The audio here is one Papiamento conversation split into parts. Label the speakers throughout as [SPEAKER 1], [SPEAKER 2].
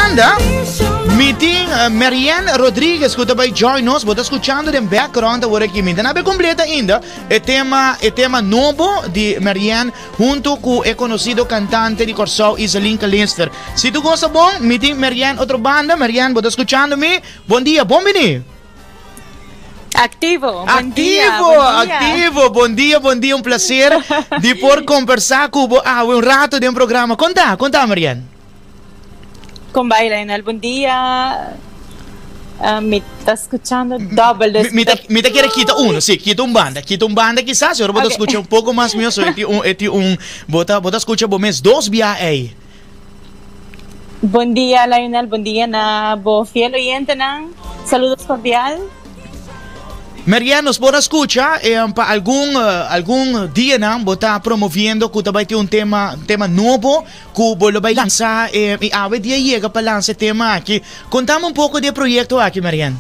[SPEAKER 1] banda, mi tin eh, Marianne Rodriguez ku ta bai join nos. Bo ta skuchando den background awor aki. Mi ta na be completa ainda e tema, e tema nobo di Marianne hunto ku e konosido kantante di Kòrsou Iselin Kalister. Si tu gosta bon, mi tin Marianne otro banda. Marianne, bo ta skuchando mi? Bon dia, bon bini.
[SPEAKER 2] Activo, bon dia,
[SPEAKER 1] Activo,
[SPEAKER 2] bon dia.
[SPEAKER 1] activo. Bon dia, bon dia. Un placer di por conversa cu bo awe un rato den programa. Conta, conta Marianne.
[SPEAKER 2] Con bai, Lionel? Bon dia. Uh, mi ta escuchando double. Dus
[SPEAKER 1] Mi, mi, ta, mi ta quiere kita uno, sí, kita un banda. Kita un banda quizás, ora bo ta
[SPEAKER 2] Ok.
[SPEAKER 1] escucha un poco mas mío, so eti un, eti un, bo ta, bo ta escucha bo mes dos bia ei.
[SPEAKER 2] Bon dia Lionel, bon dia na bo fiel oyentenan. Saludos cordial.
[SPEAKER 1] Marianne, nos por a scucha eh, pa algun eh, algun dianan bo ta promoviendo cu ta bai tin un tema tema nobo cu bo lo bai lansa eh, y awe dia yega pa lansa e tema aki. Contame un poco di e proyecto aki, Marianne.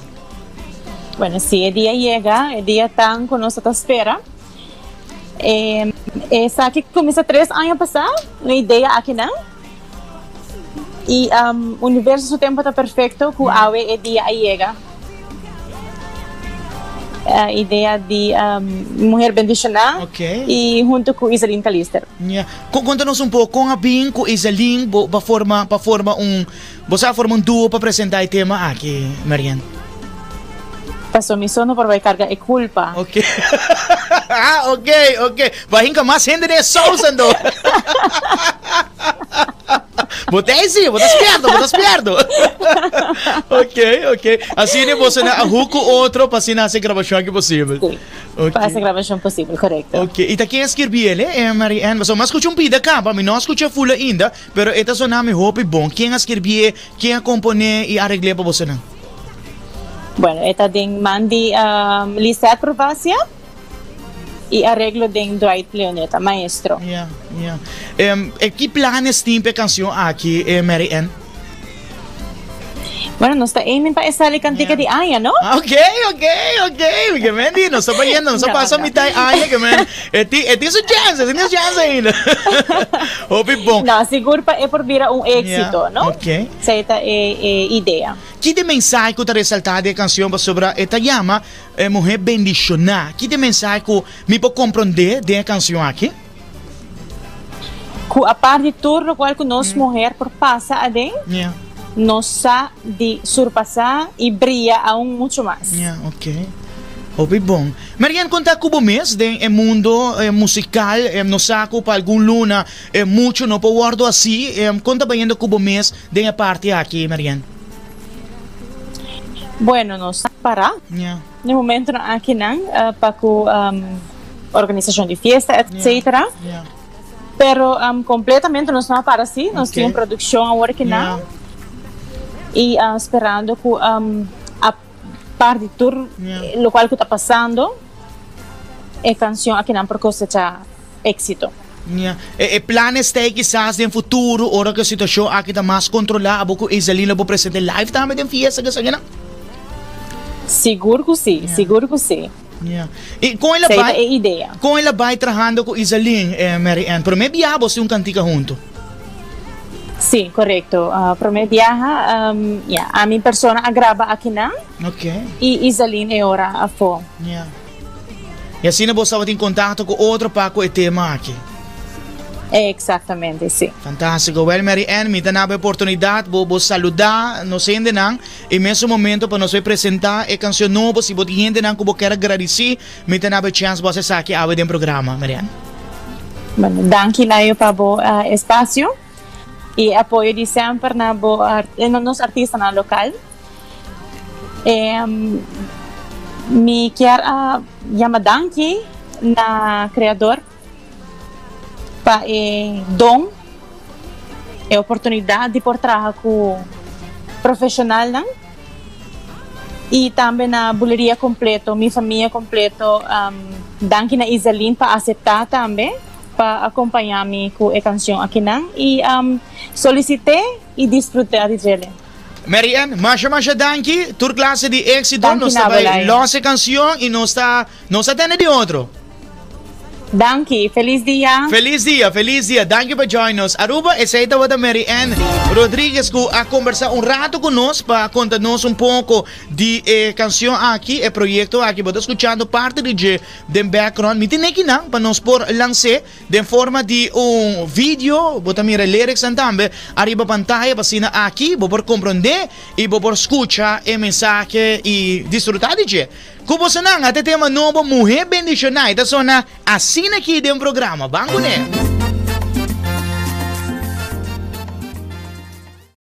[SPEAKER 2] Bueno, si e dia yega, e dia tan cu nos ta spera. Eh, esaki cuminsa tres aña pasá, un idea akinan. Y um, universo su tempo ta perfecto cu awe e dia a yega. Uh, idea di um, Mujer Bendicioná
[SPEAKER 1] Ok.
[SPEAKER 2] y hunto cu Iselin Calister.
[SPEAKER 1] Yeah. Con, contanos un poco, con a bin cu Iselin bo, pa forma, pa forma un, bo sa forma un duo pa presenta e tema aki, Marianne?
[SPEAKER 2] Paso mi so no por bai carga e culpa.
[SPEAKER 1] Ok. ah, ok, ok. Ba hinka mas hende den e saus ando. Bo ta sí, bo ta spierto, bo ta spierto. ok, ok. Asina bo na a huku otro pa asina hasi grabacion aki posibel.
[SPEAKER 2] Sí.
[SPEAKER 1] Ok.
[SPEAKER 2] Pa hasi grabacion posibel, correcto.
[SPEAKER 1] Ok, y ta ken a skirbi el, eh, Mary Ann? Pasobra mi a skucha un pida kaba, mi no a skucha full ainda, pero e ta sona mi hopi bon. Ken a skirbié, ken a komponé y areglé pa bosonan?
[SPEAKER 2] Bueno, e ta den man di um, Lisette Provacia y areglo den Dwight Leoneta, maestro.
[SPEAKER 1] Ja, ja. Em, e ki planes tin pa e canción aki, eh, Mary Ann?
[SPEAKER 2] Bueno, nos ta aiming pa e sali cantica di aña, no?
[SPEAKER 1] Ah, Ok, ok, ok. Ke men di, nos ta bayendo, nos ta
[SPEAKER 2] No,
[SPEAKER 1] pasa
[SPEAKER 2] no.
[SPEAKER 1] mitad aña, ke men. E tin, e tin su chance, e tin su chance ainda. Hopi bon.
[SPEAKER 2] No, sigur pa e por bira un éxito,
[SPEAKER 1] Ja,
[SPEAKER 2] no?
[SPEAKER 1] ok.
[SPEAKER 2] Esei ta e, e idea.
[SPEAKER 1] Ki ta e mensahe ku ta resaltá den e kansion pasobra e ta yama e muhé bendishoná? Ki ta e mensahe ku mi por komprondé den e kansion aki?
[SPEAKER 2] Ku apart di tur lokual ku nos muher por pasa aden,
[SPEAKER 1] Yeah.
[SPEAKER 2] nos sa di surpasá i bria aun muchu mas.
[SPEAKER 1] Yeah, ok. Hopi bon. Marianne, konta ku bo mes den e mundo musikal. Nos sa ku pa algun luna muchu no por wòrdu hasi. Kon ta bayendo ku bo mes den e parti aki, Marianne?
[SPEAKER 2] Bueno, nos ta para
[SPEAKER 1] Yeah.
[SPEAKER 2] na e momentonan akinan pa ku organisashon di fiesta, etcetera.
[SPEAKER 1] Yeah.
[SPEAKER 2] Pero completamente nos no a para si, nos
[SPEAKER 1] Ok.
[SPEAKER 2] tin un produccion awor kinan
[SPEAKER 1] Yeah.
[SPEAKER 2] y sperando cu a par di tur
[SPEAKER 1] Yeah.
[SPEAKER 2] locual cu ta pasando e cancion akinan por cosecha exito.
[SPEAKER 1] Yeah. E, e planes ta kisas den futuro, ora cu e situacion aki ta mas controla, abo cu Iselin lo por presente live tambe den fiesta kesakinan?
[SPEAKER 2] Sigur cu si,
[SPEAKER 1] Yeah.
[SPEAKER 2] sigur cu si.
[SPEAKER 1] Yeah. Y con el a
[SPEAKER 2] Esey ta
[SPEAKER 1] bai,
[SPEAKER 2] e idea.
[SPEAKER 1] con el a bai trahando cu Iselin, eh, Mary Ann? Prome biaha bo hasi un cantica hunto?
[SPEAKER 2] Sí, correcto. Uh, prome biaha, um, yeah, ami persona a graba akinan
[SPEAKER 1] Ok.
[SPEAKER 2] y Iselin e ora afo.
[SPEAKER 1] Yeah. Y asina bo tabatin contacto cu otro pa cu e tema aki.
[SPEAKER 2] Exactamente, sí.
[SPEAKER 1] Fantástico. Well, Mary Ann, mi ta na bo oportunidad bo bo saluda nos hendenan y mesun momento pa nos bay presenta e cancion nobo. Si bo tin hendenan cu bo kier agradeci, mi ta na bo chance bo haci esaki awe den programa, Mary Ann.
[SPEAKER 2] Bueno, danki Layo pa bo uh, espacio y apoyo di semper na bo art- eh, na nos artistanan local. Eh, mi kier a yama danki na creador pa e don, e oportunidad di por traha cu profesionalnan y tambe na Buleria completo, mi famia completo. Um, danki na Iselin pa acepta tambe pa acompaña mi cu e cancion akinan y um, solicité y disfruté di djele.
[SPEAKER 1] Mary Ann, masha masha danki. Tur clase di éxito.
[SPEAKER 2] Danki
[SPEAKER 1] Nos ta
[SPEAKER 2] na
[SPEAKER 1] bai
[SPEAKER 2] Belay.
[SPEAKER 1] los e cancion y nos ta nos ta tende di otro.
[SPEAKER 2] Danki, felis dia.
[SPEAKER 1] Felis dia, felis dia. Danki pa join nos. Aruba, esei tabata Mary Ann Rodriguez ku a kombersá un rato ku nos pa konta nos un poko di e kanshon aki, e proyekto aki. Bo ta skuchando parti di dje den background. Mi tin nekinan pa nos por lans'é den forma di un video. Bo ta mira e lyricsnan tambe ariba pantaya pa asina aki bo por komprondé i bo por skucha e mensahe i disfrutá di dje. Ku bosonan a te tema nobo Muhé Bendishoná i ta sona asina aki den programa. Ban kuné!